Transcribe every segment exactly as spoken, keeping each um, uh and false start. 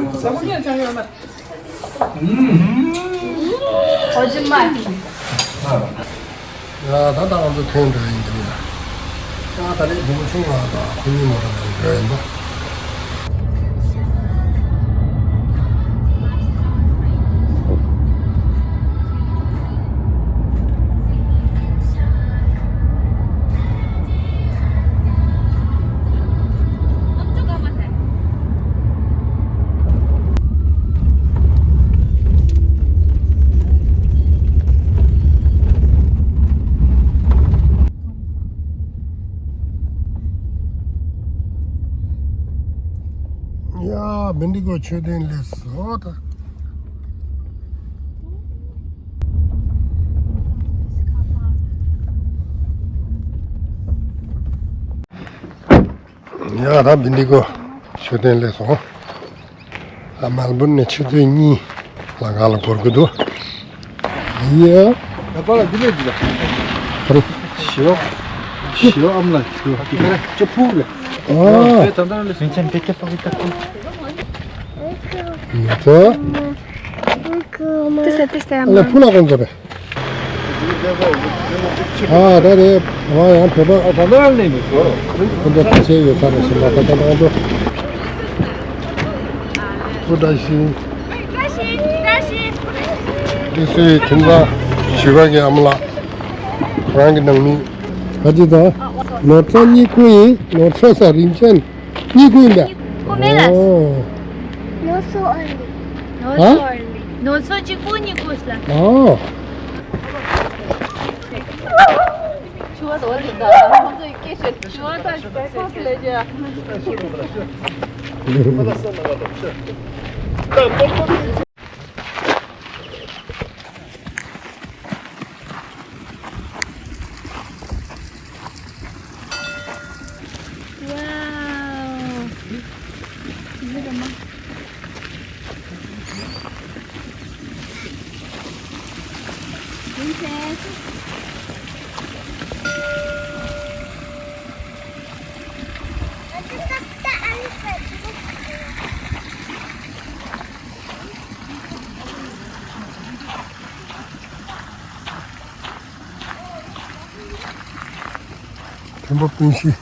ཡ། ད་ད་ང་ཚོ་ཐོན་འགྲོ་ཡིན་འདི་ཡ། ད་ད་རེས་བུ་མོ་ཆུང་བ་དང་ཁོ་གཉིས་མོ་རང་འགྲོ་ཡིན་པ། ཡ། བིན་ཌི་གོ་མཆོད་རྟེན་སླེབས་སོང་ད། ཡ། ད་བིན་ཌི་གོ་མཆོད་རྟེན་སླེབས་སོང་། ཨ། མེལ་བོན་ནས་ཆུ་ཚོད་གཉིས་ལམ་ཁ་ལ་འགོར་གི་འདུག་ཡ། ད་པ་ལ་འདི་ལས་འདི་ལ། ཨ་རེ། ཞོ། ཞོ་ཨམ་ལ་ཞོ། ཅི་ཕུག་ལ། ཨ། ད་ད་ལ་སེམས་ཅན་དེ་ཀྱ་ཕག་གི་ཀྱ་ཕུག་ཡ་ཚོ། ཏི་སེ་ཏི་སེ་ཨམ་ལ། ཕུ་ལ་གོང་ཚོ་རེད། ཨ། ད་རེད། ང་ཡང་བོད་པ། ཨ། ད་ལྟ་ནས་མི་གོ། ཁོ་ཚོ་ཕ་ཆེ་ཡོད་ས་རེད་ཤི་མ་ད་ད་ད་ད། བཀྲ་ཤིས། བཀྲ་ཤིས། བཀྲ་ཤིས། འདི་ཚོའི་ཁྱིམ་ཚང་བཞི་པ་གི་ཨ་མ་ལགས། རང་གི་ནང་མི། ཁ་ཅིག་དང་། ནོར་འཚོ་གཉིས་ཀུན་ཡིན། ནོར་འཚོ་ས་རིན་ཆེན་གཉིས་ཀུན་ཡིན་པས། ཀུ་མེ་ལ། ཨོ། ནོར་འཚོ་ཨ་ལི། ནོར་ཨ། འཚོ་ཨ་ལི། ནོར་འཚོ་གཅིག་པོ་གཉིས་ཀུན་ལ། ཨོ། ཆུ་བ་དོ་ལི་ད། ཁོང་ཚོའི་སྐད་ཤོད། ཆུ་བ་ད་ཁོང་ཚོ་ལས་ཀྱི། Wow. ཐེམ་པ་སྤུན་བཞི།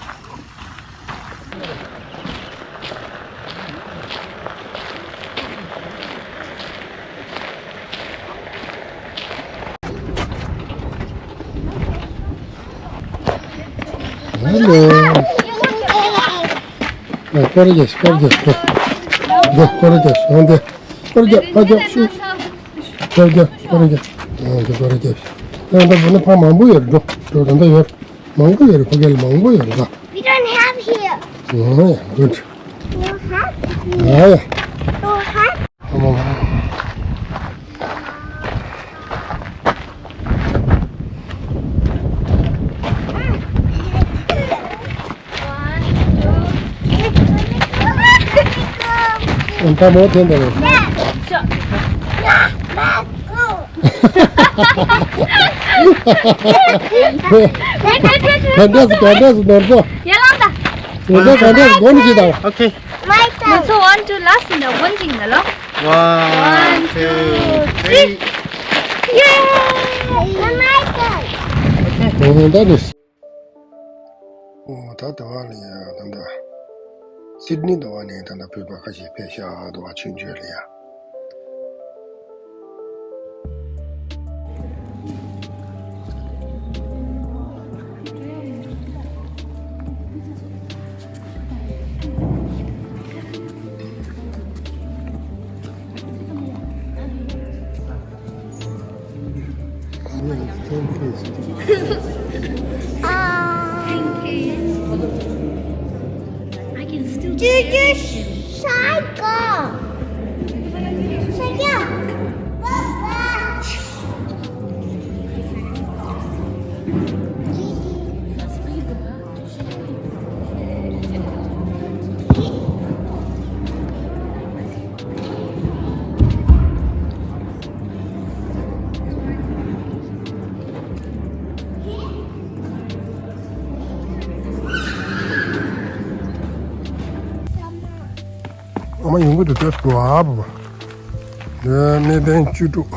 ཧེ་ལོ། ཨ། སྐོར་རྒྱབ། སྐོར་རྒྱབ། འདི་སྐོར་རྒྱབ། འོ་འདི་སྐོར་རྒྱབ། ཕར་རྒྱབ་ཤོག་སྐོར་རྒྱབ། སྐོར་རྒྱབ། ཨ། འདི་སྐོར་རྒྱབ། ཨ། ད་འདི་ནི་ཕ་མང་པོ་ཡོད་འགྲོ། འགྲོ། ད་འདི་ཡོད། མང་པོ་ཡོད་རེད། ཕ་གི་ལ་མང་པོ་ཡོད་རེད་ད། We don't have here. Oh, yeah, good. No hat? Yeah, yeah. No hat? Come on. One, two, three. One more thing. Yeah. Sure. Yeah, let's go. ག་འདྲས་ག་འདྲས་ནོར་འཚོ། ཡ་ལང་ད། ནོར་འཚོ་ག་འདྲས་སྒོམ་གྱི་དང་། Okay. My turn. ནོར་འཚོ་one, two last in the one thing ལ་ལོ། One, two, three. Yay! My turn. ཨོ་ད་ནི། ཨོ་ད་ཟླ་བ་ལ་ཡ་ད་ད། སིད་ནི་ཟླ་བ་ནས་ད་ད་བོད་པ་ཁ་ཤས་ཕེབས་ཤག་ཟླ་བ་ཆུང་ཆུང་ལ་ཡ། Ten Ks. Ten Ks. I can still do this. Shy girl. Shy girl. ཨ་མ་ཡོང་གི་འདུག་ལྟ་དགོས་ཨ་བ། འདི་གནས་བརྟན་བཅུ་དྲུག་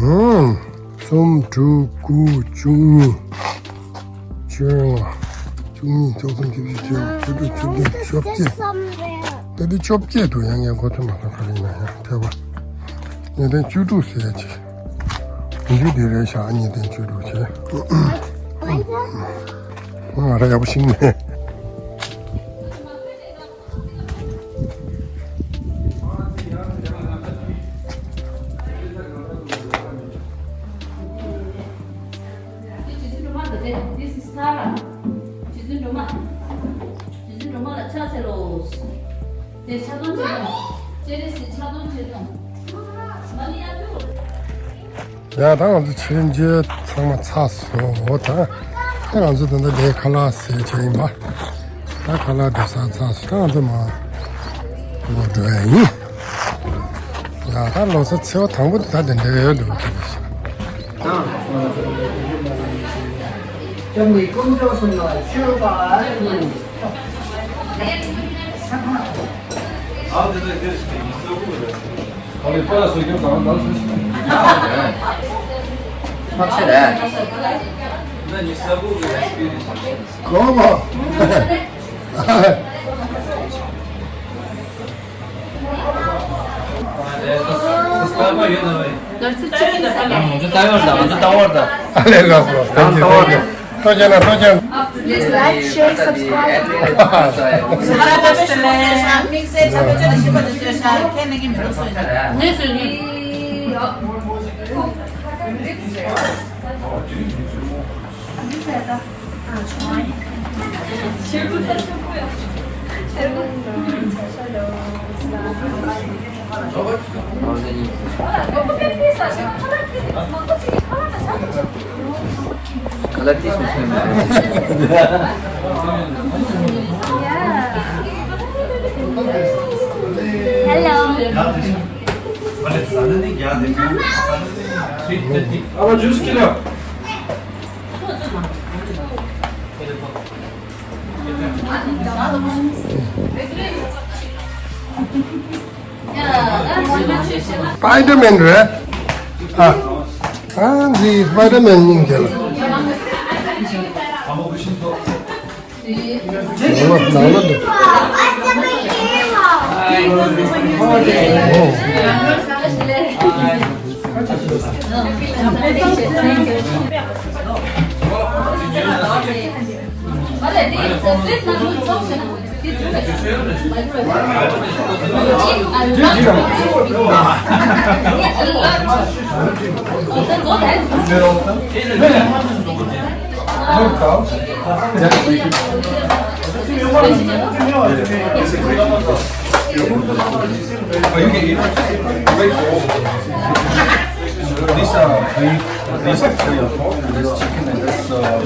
ཨང་། གསུམ། དྲུག་གུ། བཅུ་གཉིས། བཅོ་ལྔ། བཅུ་གཉིས། བཅུ་གསུམ། བཅུ་བཞི། བཅུ་བཅུ་དྲུག་བཅུ་བདུན། བཅོ་བརྒྱད། ད་འདི་བཅོ་བརྒྱད་འདུག་ཡང་ངས་མགོ་ཐོན་མ་ཐོན་ག་རེ་ཡིན་ན་ཡང་ཐེ་བ། གནས་བརྟན་བཅུ་དྲུག་ཟེར་ཡ་ཅིག་ཉི་ཤུ་དེ་རེད་ཤག་གནས་བརྟན་བཅུ་དྲུག་བྱས། ང་ར་ཡག་པོ་ཤེས་མེད། This is Tara. རྗེ་བཙུན་སྒྲོལ་མ། རྗེ་བཙུན་སྒྲོལ་མ་ལ་ཕྱག་འཚལ་ལོ། དེ་ཕྱག་སྟོང་ཆེ་སྟོང་། སྤྱན་རས་གཟིགས་ཕྱག་སྟོང་ཆེ་སྟོང་། ཡ་ད་ང་ཚོ་ཆོས་རྒྱལ་ཚང་མ་ཚར་སོང་། ད་ད་ང་ཚོ་ད་ལྟ་ལས་ཁ་ལག་ཟས་བྱས་ཡིན་པ། ད་ཁ་ལག་དེ་ཟ་ཚར་སོང་། ད་ང་ཚོ་མར་འགྲོ་ཡ་ཡིན། ཡ་ད་ལོ་གསར་ཚེས་པ་དང་པོ་དེ་ད་དེ་འདྲ་ཡོད་འདུག་ཅེས་པ་ཞིག་གོ་མ། ང་ཚོ་ལྟ་བར་ད། ང་ཚོ་ལྟ་བར་ད། ཨ་ལས་ལགས་སོ། ཐུགས་རྗེ་ཆེ། ཐུགས་རྗེ་ཆེ། ཐུགས་རྗེ་ཆེ། Please like, share, subscribe. Hello. སྤའི་ཌར་མེན་རེད། ཨ། ཨ་འདི་སྤའི་ཌར་མེན་སྙིང་རྗེ་ལ། ནང་ལ་ནང་ལ་འདུག This, uh, beef, this is for your pork, and this chicken, and this, uh,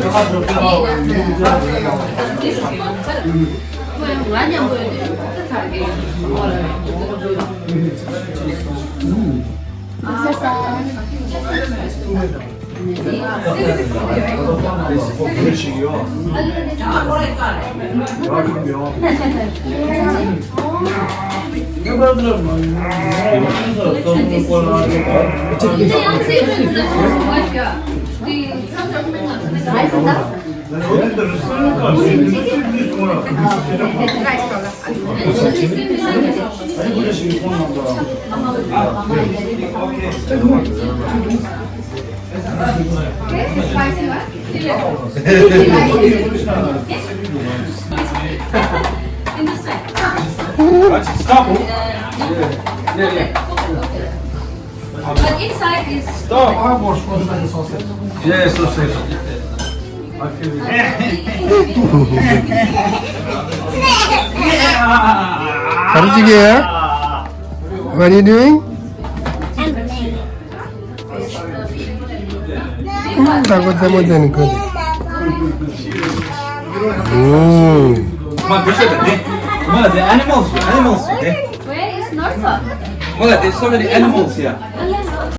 Stop. But inside is Stop. Yes, sausage. I feel it. What is it here? What are you doing? ད་ཁོ་རྩེད་མོ་རྩེ་ནས་ཁོ་ཨུམ། Come on, Bishop, eh? Come on, the animals, animals, eh? Where is Norfolk? Well, there's so many animals here.